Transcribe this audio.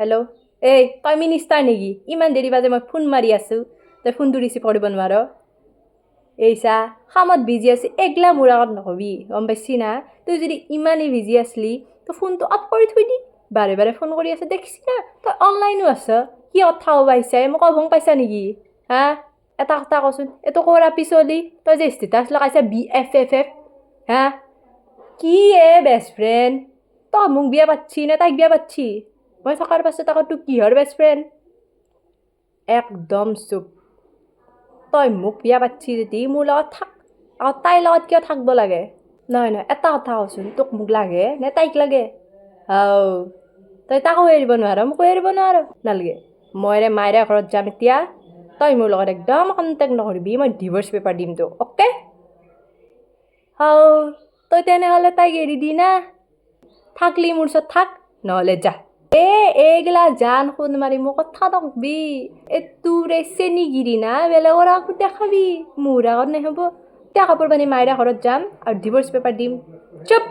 Hello', এই তই minister নেকি? ইমান দেৰি বাজে মই ফোন মাৰি আছোঁ, তই ফোনটো ৰিচিভ কৰিব নোৱাৰ? এই চা, কামত বিজি আছোঁ, এগলা মোৰ আগত নকবি, গম পাইছি না? তই যদি ইমানেই বিজি আছলি, তই ফোনটো অফ কৰি থৈ দি। বাৰে বাৰে ফোন কৰি আছ, দেখছি না তই অনলাইনো আছ। কি কথা ক'ব আহিছা? মোক অভং পাইছা নেকি? হা, এটা কথা কচোন, এইটো ক'ৰ আপি চলি? তই যে ষ্টেটাছ লগাইছা বিএফএফএফ, হা, কি এ বেষ্ট ফ্ৰেণ্ড? তই মোক বিয়া পাতছি নে তাইক বিয়া পাতছি? মই থকাৰ পাছত আকৌ তোক কিহৰ বেষ্ট ফ্ৰেণ্ড? একদম চুপ। তই মোক বিয়া পাতছি যদি মোৰ লগত থাক, আকৌ তাইৰ লগত কিয় থাকিব লাগে? নহয় নহয়, এটা কথা কচোন, তোক মোক লাগে নে তাইক লাগে? হাও, তই তাকো এৰিব নোৱাৰ, মোকো এৰিব নোৱাৰ। নালাগে, মই ৰে মাইৰে ঘৰত যাম এতিয়া। তই মোৰ লগত একদম কণ্টেক্ট নকৰিবি, মই ডিভ'ৰ্চ পেপাৰ দিম তোক, অ'কে? হাও, তই তেনেহ'লে তাইক এৰি দি না। থাকলি মোৰ ওচৰত থাক, নহ'লে যা। এ এইগিলা জান ফোন মাৰি মোক কথা নকবি। এই তোৰ এই চেনীগিৰি না বেলেগৰ আগত দেখাবি, মোৰ আগত নহ'ব। এতিয়া কাপোৰ পানি মাইৰা ঘৰত যাম আৰু ডিভ'ৰ্চ পেপাৰ দিম। চুপ।